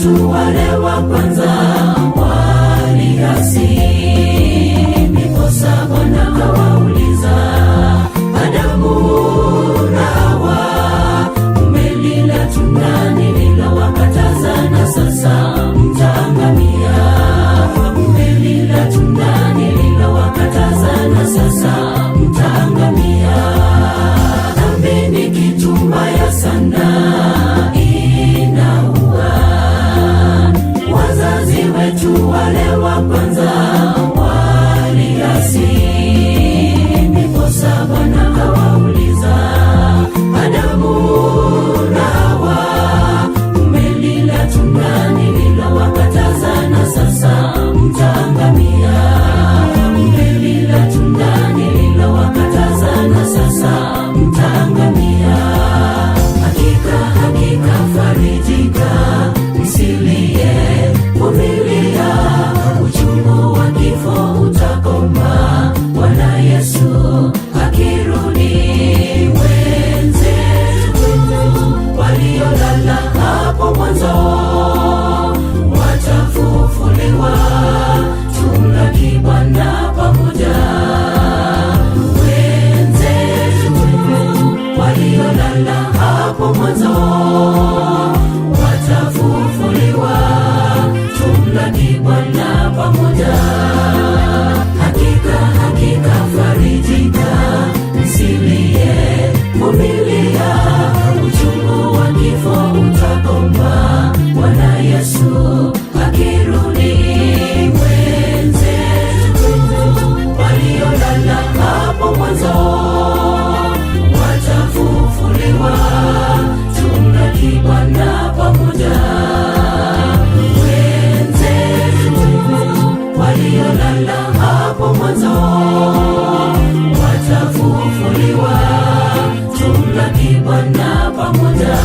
wetu wale wa kwanza waliasi, ndiposa Bwana akawauliza Adamu na Hawa, mmelila tunda nililowakataza na sasa mtaangamia. Mmelila tunda nililowakataza na sasa mtaangamia. Dhambi ni kitu mbaya sana, inaua. Wazazi wetu wale wa kwanza waliasi, ndiposa Bwana akawauliza Adamu na Hawa, mmelila tunda nililowakataza na sasa mtaangamia. Mmelila tunda nililowakataza na sasa mtaangamia. Hakika hakika farijika, msilie, vumilia, uchungu wa kifo utakoma. Bwana Yesu akirudi, wenzetu waliolala hapo mwanzo watafufuliwa, tumlaki Bwana pamoja. Wenzetu waliolala hapo mwanzo watafufuliwa, tumlaki Bwana pamoja. Hakika hakika farijika, msilie, vumilia, uchungu wa kifo utakoma. Bwana Yesu akirudi, wenzetu waliolala hapo mwanzo watafufuliwa, tumlaki Bwana pamoja. Wenzetu waliolala hapo mwanzo watafufuliwa, tumlaki Bwana pamoja.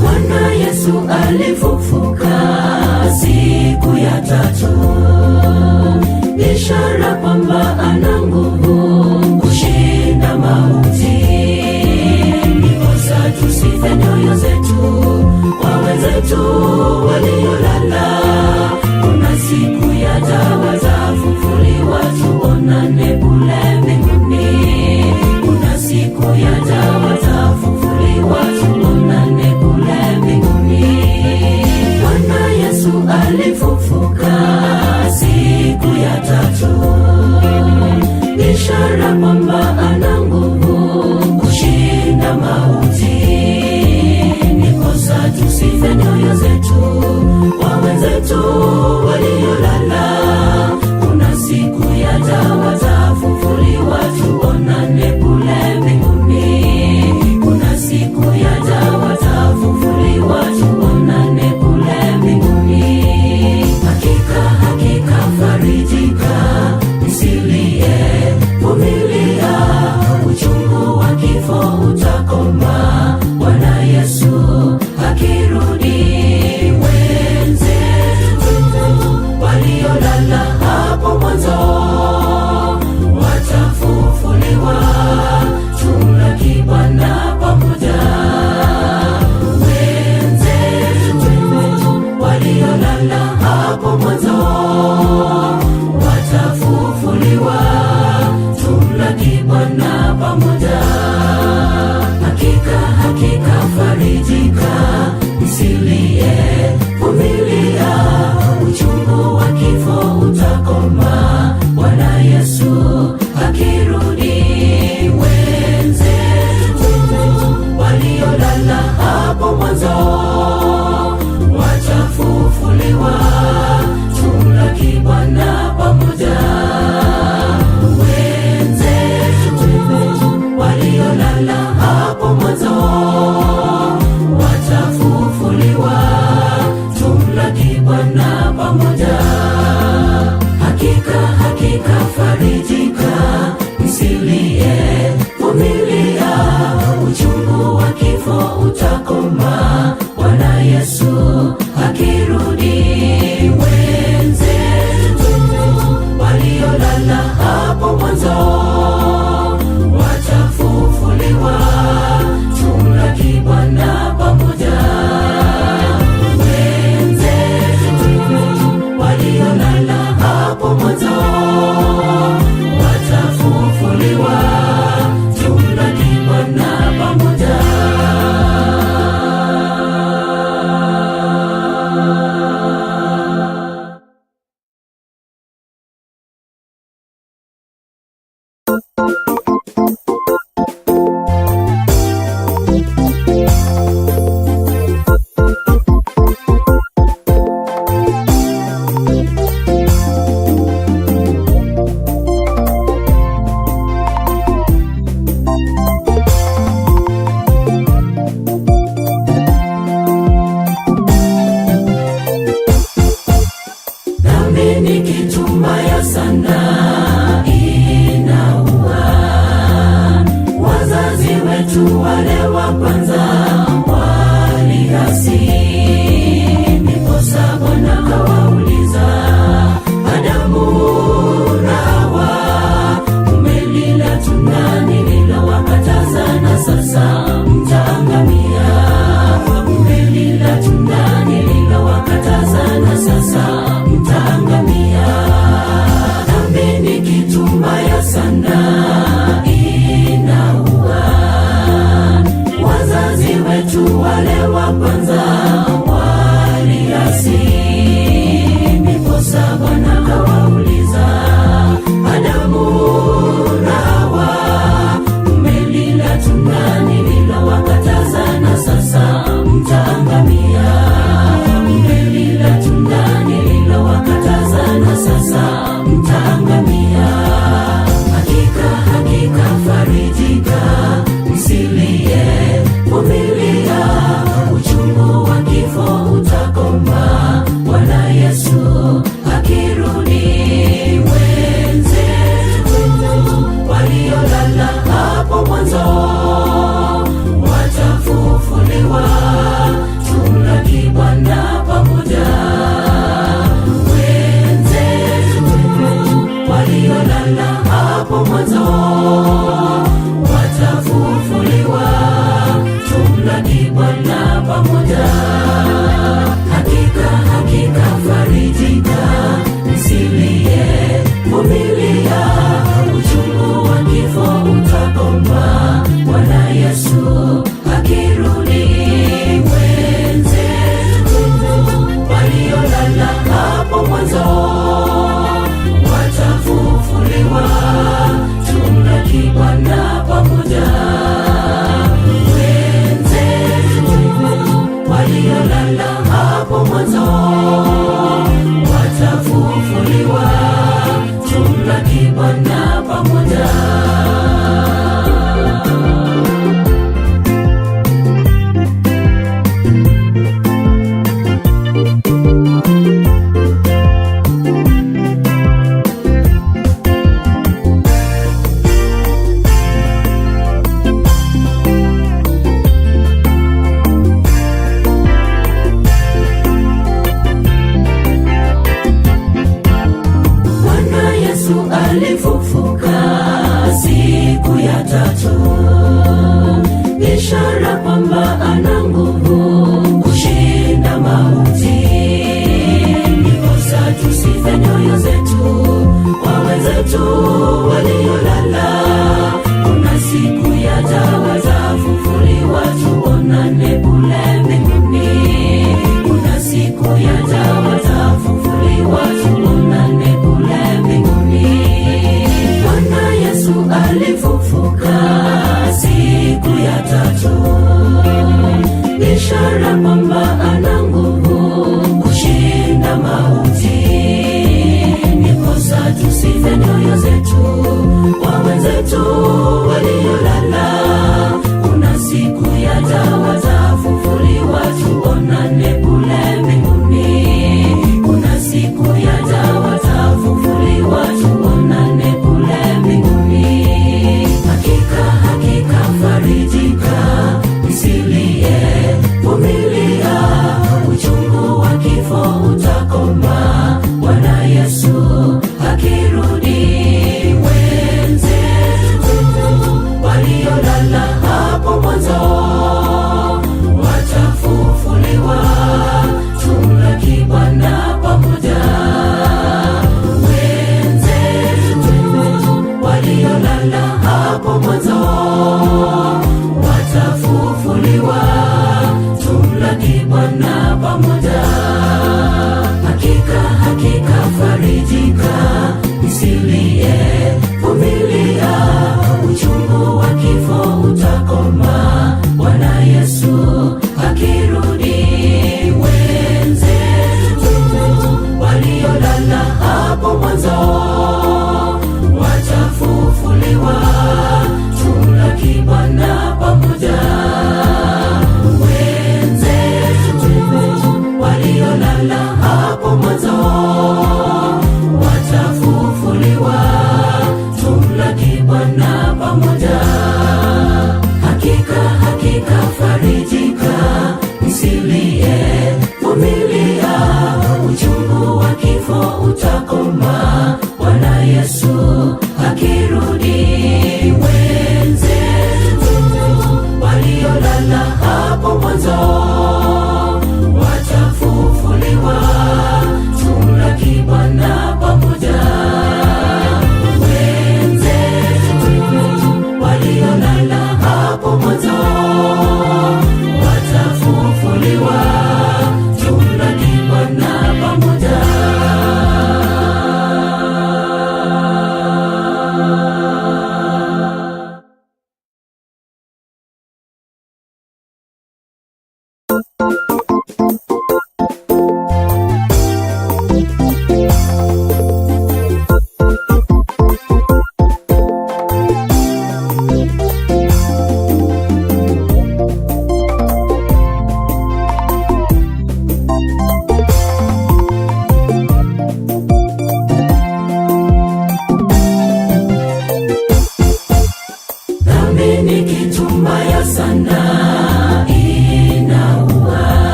Bwana Yesu alifufuka siku ya tatu, ishara kwamba ana nguvu kushinda mauti. Ndiposa tusife nyoyo zetu kwa wenzetu waliolala. Kuna siku yaja watafufuliwa, tuonane kule mbinguni. Kuna siku yaja watafufuliwa, tuonane kule mbinguni. Bwana Yesu alifufuka siku ya tatu, ishara kwamba ana nguvu kushinda mauti. Ndiposa tusife nyoyo zetu kwa wenzetu waliolala. Kuna siku yaja watafufuliwa, tuonane kule mbinguni. Kuna siku yaja watafufuliwa, tuonane kule mbinguni. Hakika hakika farijika, msilie, vumilia, uchungu wa kifo utakoma. Bwana Yesu akirudi, wenzetu waliolala hapo mwanzo watafufuliwa, tumlaki Bwana pamoja. Wenzetu waliolala hapo mwanzo watafufuliwa, tumlaki Bwana pamoja. Hakika hakika farijika, msilie, vumilia, uchungu wa kifo utakoma. Bwana Yesu akirudi, wenzetu waliolala hapo mwanzo watafufuliwa, tumlaki Bwana pamoja. Wenzetu waliolala hapo mwanzo watafufuliwa, tumlaki Bwana pamoja. Hakika Dhambi ni kitu mbaya sana, inaua. Wazazi wetu wale wa kwanza waliasi, ndiposa Bwana kawauliza Adamu na Hawa, mmelila tunda nililowakataza na sasa mtaangamia. Mmelila tunda nililowakataza na sasa mtaangamia. Dhambi ni kitu mbaya sana, inaua. Wazazi wetu wale wa kwanza waliasi, ndiposa Bwana kawauliza Adamu na Hawa, mmelila tunda nililowakataza na sasa mtaangamia. Mmelila tunda nililowakataza na sasa mtaangamia. Hakika hakika farijika, msilie, vumilia, uchungu wa kifo utakoma, Bwana Yesu akirudi. Wenzetu waliolala hapo mwanzo watafufuliwa, tumlaki Bwana pamoja. Wenzetu waliolala hapo mwanzo watafufuliwa, tumlaki Bwana pamoja. Hakika hakika farijika, msilie, vumilia, uchungu wa kifo utakoma, Bwana Yesu akirudi. Wenzetu waliolala hapo mwanzo watafufuliwa, tumlaki Bwana pamoja. Wenzetu waliolala hapo mwanzo watafufuliwa, tumlaki Bwana pamoja. Bwana Yesu alifufuka siku ya tatu, ishara kwamba ana nguvu kushinda mauti. Ndiposa tusife nyoyo zetu kwa wenzetu waliolala. Kuna siku yaja watafufuliwa, tuonane kule mbinguni. Kuna siku yaja watafufuliwa, tuonane kule mbinguni. Bwana Yesu alifufuka siku ya tatu, ishara kwamba ana nguvu kushinda mauti. Ndiposa tusife nyoyo zetu kwa wenzetu waliolala. Kuna siku yaja watafufuliwa, tuonane kule mbinguni. Kuna siku yaja watafufuliwa, tuonane kule mbinguni. Hakika hakika farijika, msilie, vumilia, uchungu wa kifo utakoma, Bwana Yesu akirudi. Wenzetu waliolala hapo mwanzo watafufuliwa, tumlaki Bwana pamoja. Wenzetu waliolala hapo mwanzo watafufuliwa, tumlaki Bwana pamoja. Hakika hakika farijika,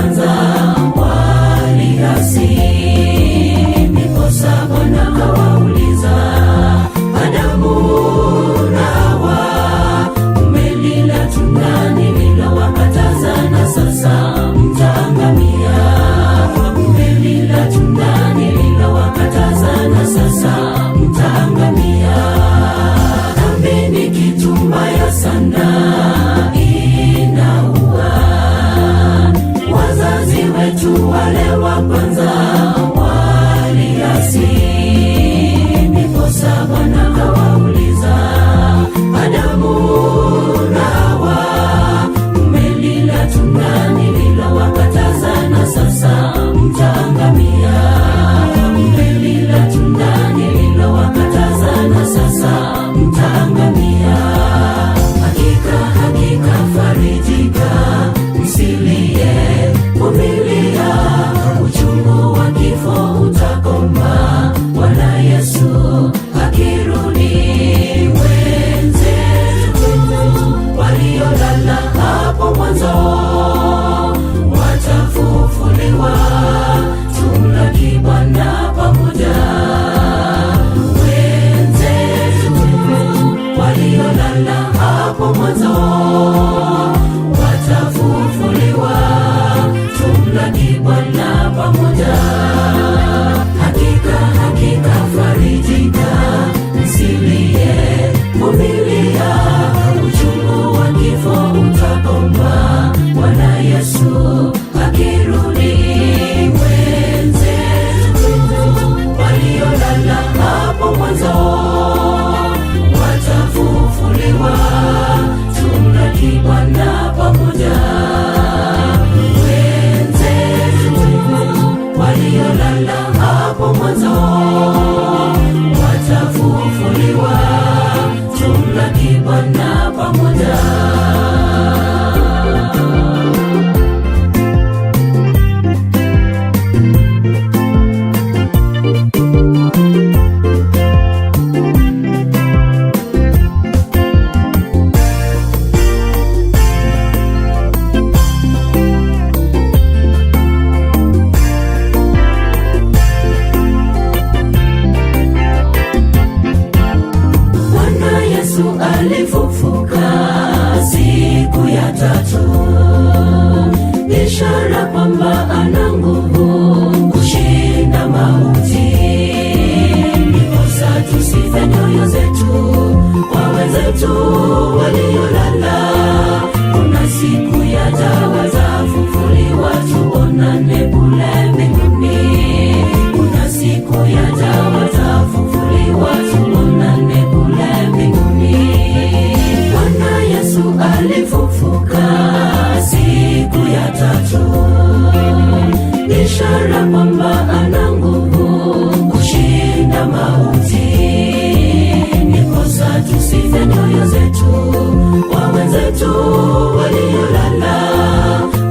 kwanza waliasi, ndiposa Bwana akawauliza Adamu na Hawa, mmelila tunda nililowakataza na sasa mtaangamia. Mmelila tunda nililowakataza na sasa mtaangamia. Dhambi ni kitu mbaya sana, inaua. Wazazi wetu wale wa kwanza waliasi, ndiposa Bwana akawauliza Adamu na Hawa, mmelila tunda nililowakataza na sasa mtaangamia. Mmelila tunda nililowakataza na sasa mtaangamia. Hakika hakika farijika, msilie, vumilia, uchungu wa kifo utakoma, Bwana Yesu akirudi. Wenzetu waliolala hapo mwanzo watafufuliwa, tumlaki Bwana pamoja. Wenzetu waliolala hapo mwanzo watafufuliwa, tumlaki Bwana pamoja. Hakika hakika farijika, msilie, vumilia, uchungu wa kifo utakoma, Bwana Yesu akirudi. Wenzetu waliolala hapo mwanzo watafufuliwa, tumlaki Bwana pamoja. Wenzetu waliolala hapo mwanzo watafufuliwa, tumlaki Bwana pamoja. Bwana Yesu alifufuka siku ya tatu, ishara kwamba ana nguvu kushinda mauti. Ndiposa tusife nyoyo zetu kwa wenzetu waliolala. Kuna siku yaja watafufuliwa, tuonane kule mbinguni. Kuna siku yaja watafufuliwa, tuonane kule mbinguni. Bwana Yesu alifufuka siku ya tatu, ishara kwamba ana nguvu kushinda mauti. Ndiposa tusife nyoyo zetu kwa wenzetu waliolala.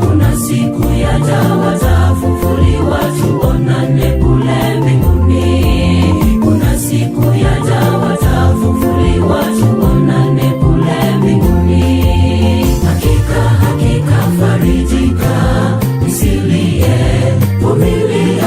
Kuna siku yaja watafufuliwa, tuonane kule mbinguni. Kuna siku yaja watafufuliwa, tuonane kule mbinguni. Hakika hakika farijika, msilie, vumilia.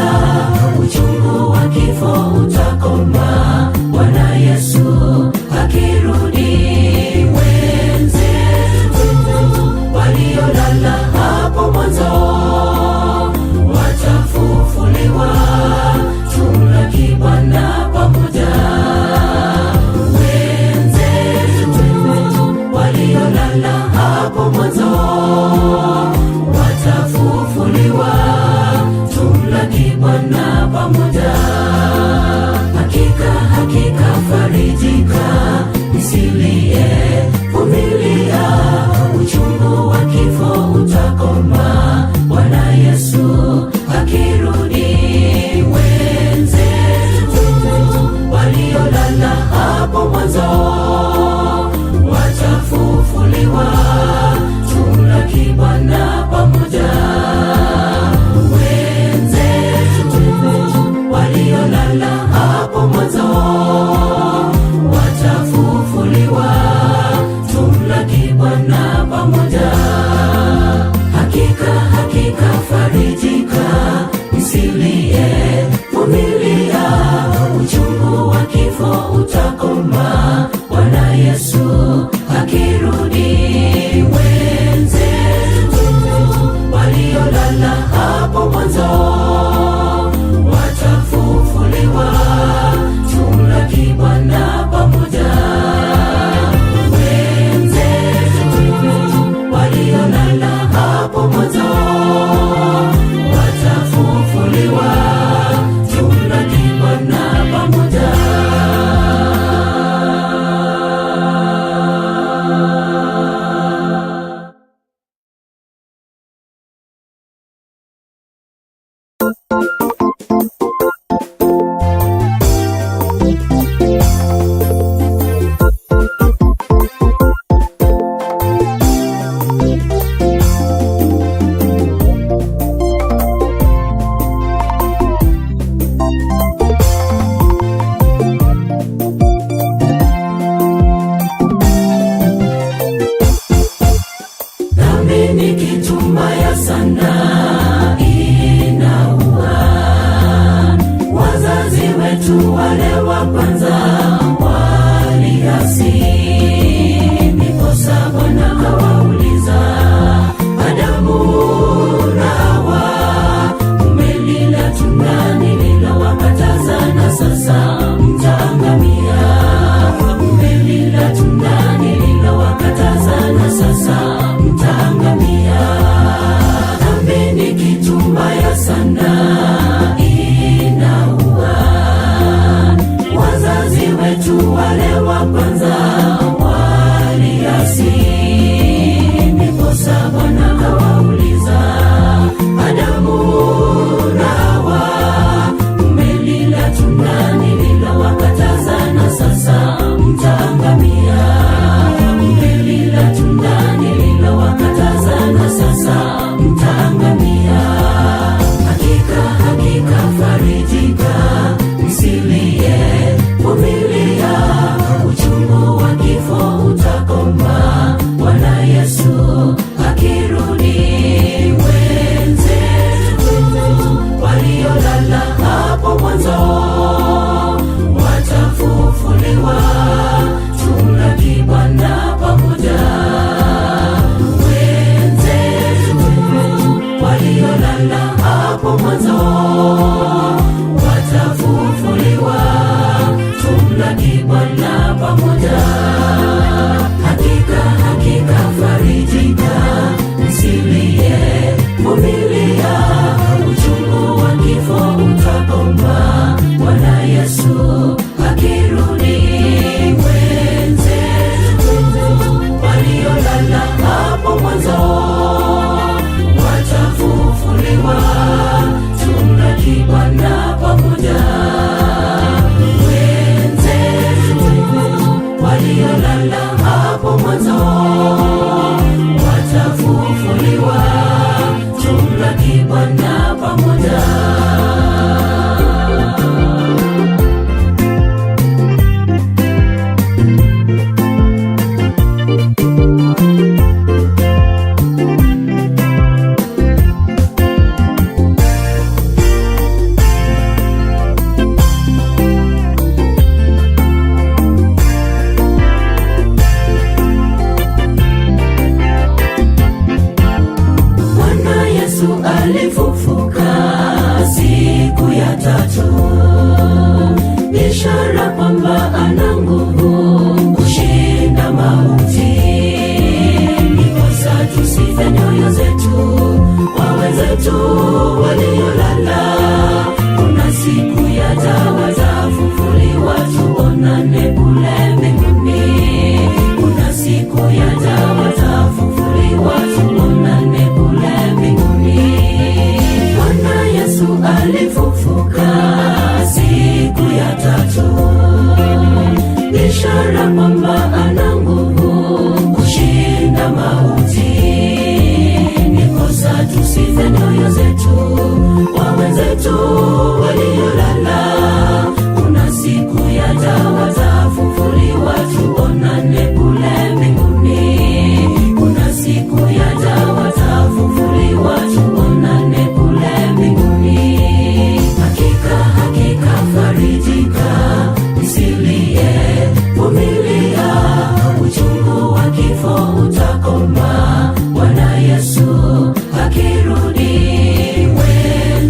mwanzo watafufuliwa, tumlaki Bwana pamoja. Wenzetu waliolala hapo mwanzo watafufuliwa, tumlaki Bwana pamoja. Dhambi ni kitu mbaya sana, inaua. Wazazi wetu wale wa kwanza waliasi, ndiposa Bwana akawauliza Adamu na Hawa, mmelila tunda nililowakataza na sasa mtaangamia. Mmelila tunda nililowakataza na sasa mtaangamia. Dhambi ni kitu mbaya sana, inaua. Wazazi wetu wale wa kwanza waliasi, ndiposa Bwana akawauliza Adamu na Hawa, mmelila tunda nililowakataza na sasa mtaangamia. Mmelila tunda nililowakataza na sasa mtaangamia. Hakika hakika farijika, msilie, vumilia, uchungu wa kifo utakoma, Bwana Yesu akirudi. Wenzetu waliolala hapo mwanzo watafufuliwa, tumlaki Bwana pamoja. Wenzetu waliolala hapo mwanzo watafufuliwa, tumlaki Bwana pamoja. Hakika hakika farijika, msilie, vumilia, uchungu wa kifo utakoma, Bwana Yesu akirudi. Wenzetu waliolala hapo mwanzo watafufuliwa, tumlaki Bwana pamoja. Wenzetu waliolala hapo mwanzo watafufuliwa, tumlaki Bwana pamoja. Bwana Yesu alifufuka siku ya tatu, ishara kwamba ana nguvu kushinda mauti. Ndiposa tusife nyoyo zetu kwa wenzetu waliolala. Kuna siku yaja watafufuliwa, tuonane kule mbinguni. Kuna siku yaja watafufuliwa, tuonane kule mbinguni. Bwana Yesu alifufuka siku ya tatu, ishara kwamba ana nguvu kushinda mauti. Ndiposa tusife nyoyo zetu kwa wenzetu waliolala. Kuna siku yaja watafufuliwa, tuonane kule mbinguni. Kuna siku yaja watafufuliwa, tuonane kule mbinguni. Hakika hakika farijika, msilie, vumilia, uchungu wa kifo utakoma, Bwana Yesu akirudi. Wenzetu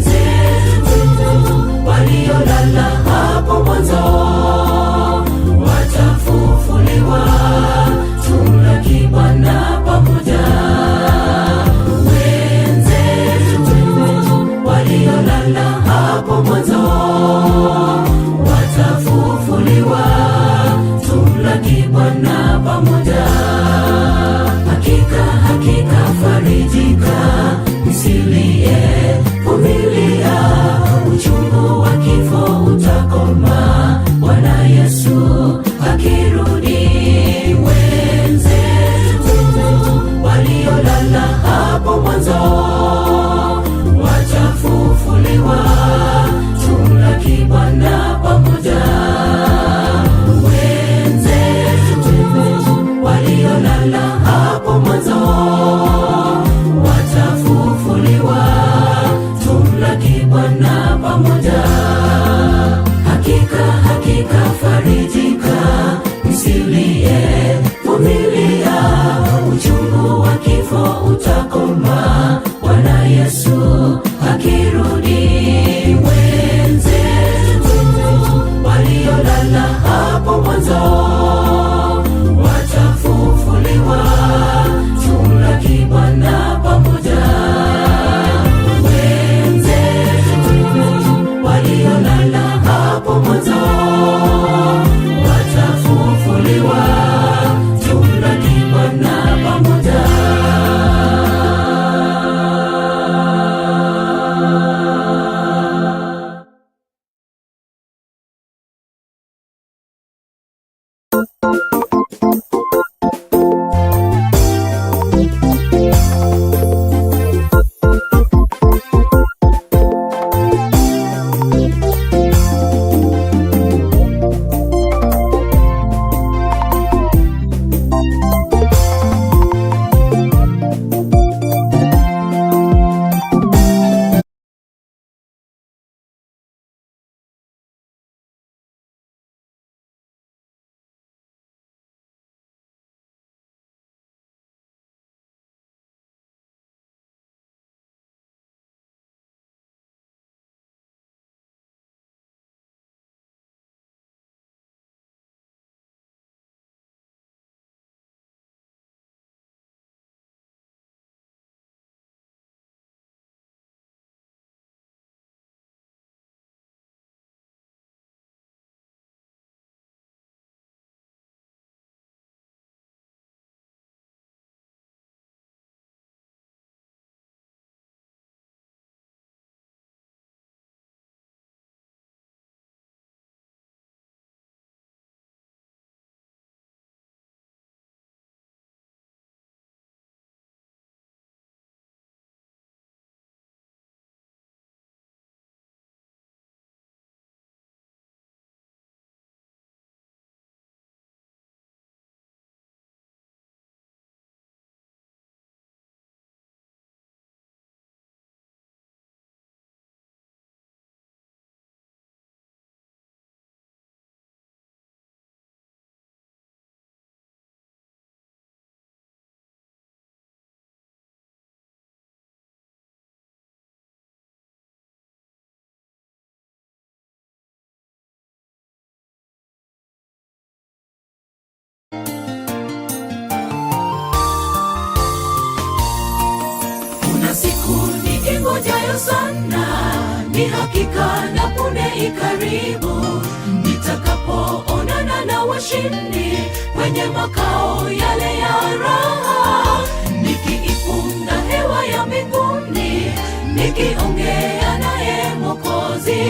Ni hakika na punde ikaribu, nitakapoonana na washindi kwenye makao yale ya raha, nikiipunga hewa ya mbinguni, nikiongea naye Mwokozi,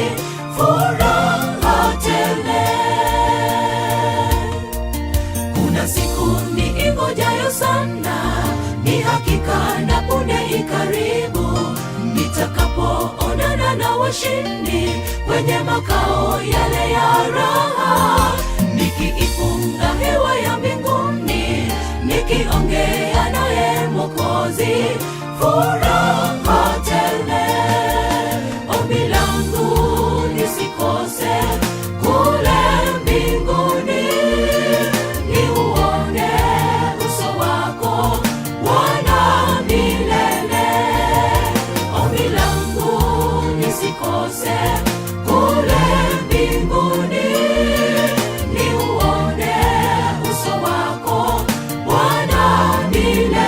furaha tele. Kuna siku niingojayo sana, ni hakika na punde ikaribu, nitakapoonana na washindi kwenye makao yale ya raha, nikiipunga hewa ya mbinguni, nikiongea naye Mwokozi, furaha tele. Ombi langu nisikose kule mbinguni, niuone uso wako Bwana milele. Ombi langu nisikose kule mbinguni, niuone uso wako Bwana milele.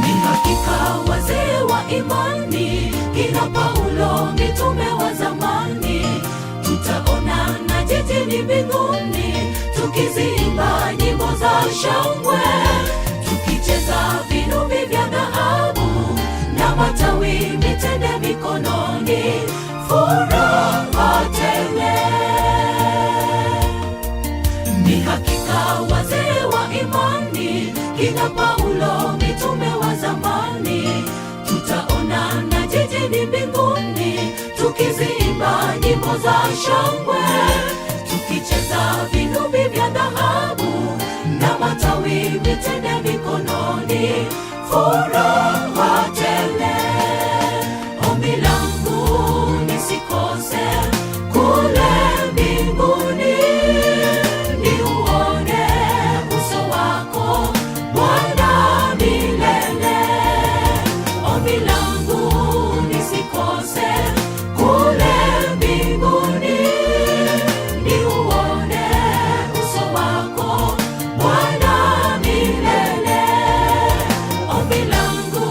Ni hakika wazee wa imani, kina Paulo mitume wa zamani, tutaonana jijini mbinguni, tukiziimba nyimbo za shangwe, tukicheza vinubi vya dhahabu na matawi mitende mikononi, furaha tele. Ni hakika wazee wa imani, kina Paulo mitume wa zamani, tutaonana jijini mbinguni, tukiziimba nyimbo za shangwe, tukicheza vinubi vya dhahabu na matawi mitende mikononi, furaha tele. Ombi langu nisikose kule mbinguni, niuone uso wako Bwana milele. Ombi langu nisikose kule mbinguni, niuone uso wako Bwana milele. Ombi langu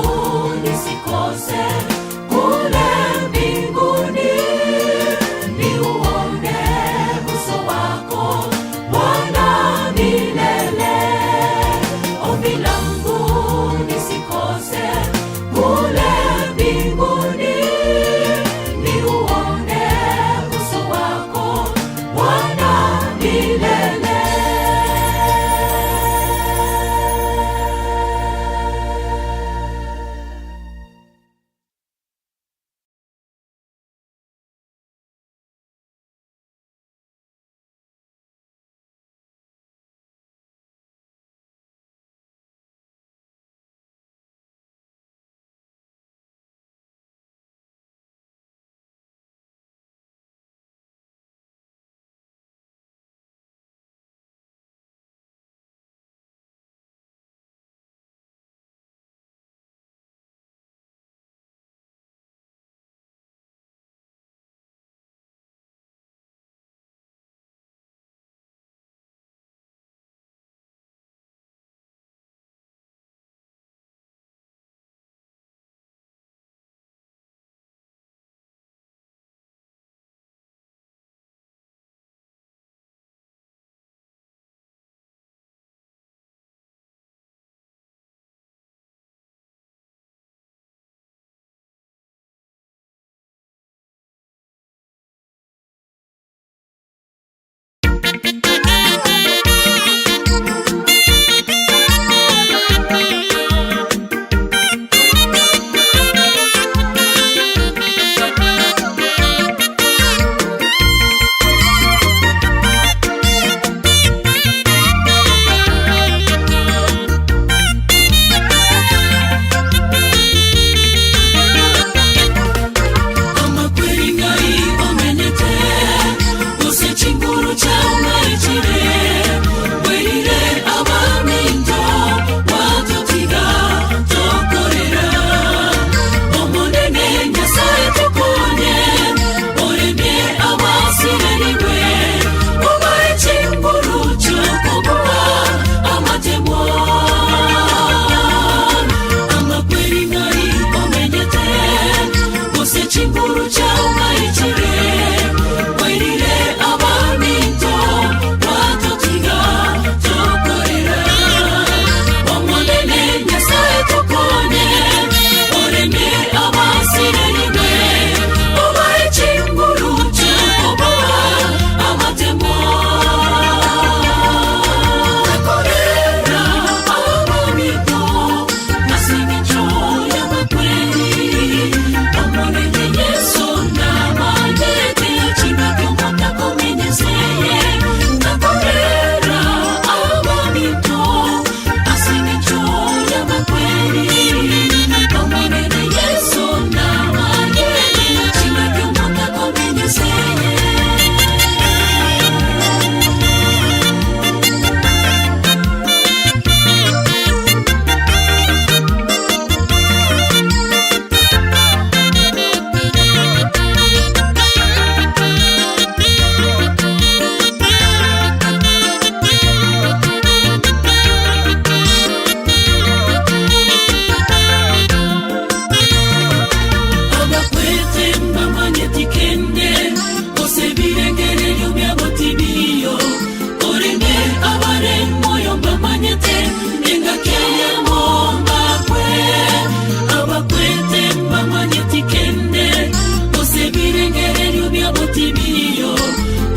botimiyo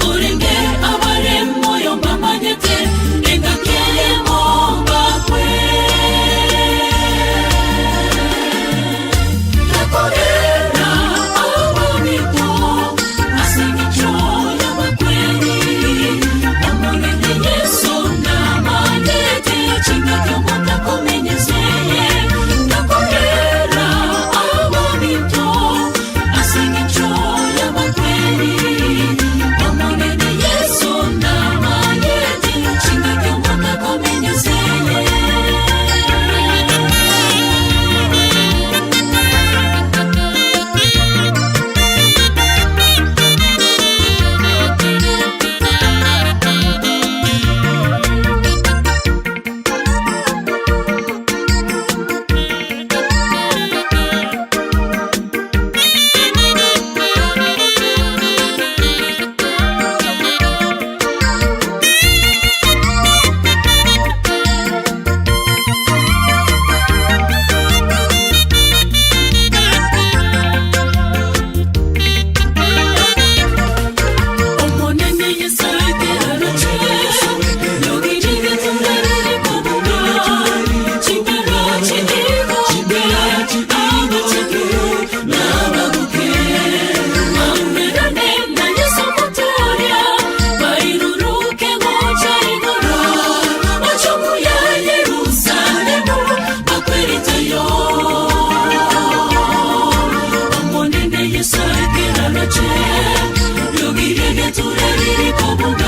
orenge abare moyo mbamanyete engakeye mombakwe Nakorera abamito asingicho y'amakweri omonene Yesu namanyete chingakyo mutakomenyezeye Nakorera abamito asingicho y'amakweri omonene Yesu namanyete chingakyo mutakomenyezeye. Omonene Yesu ekeroche yogirige tumberere kobuga chimberache igoke abachuku n'abaguke baumerane na Yesu mutoria bairuruke gocha igoro machomu ya Yerusalemu bakweriteyo. Omonene Yesu ekeroche yogirige turerere kobuga.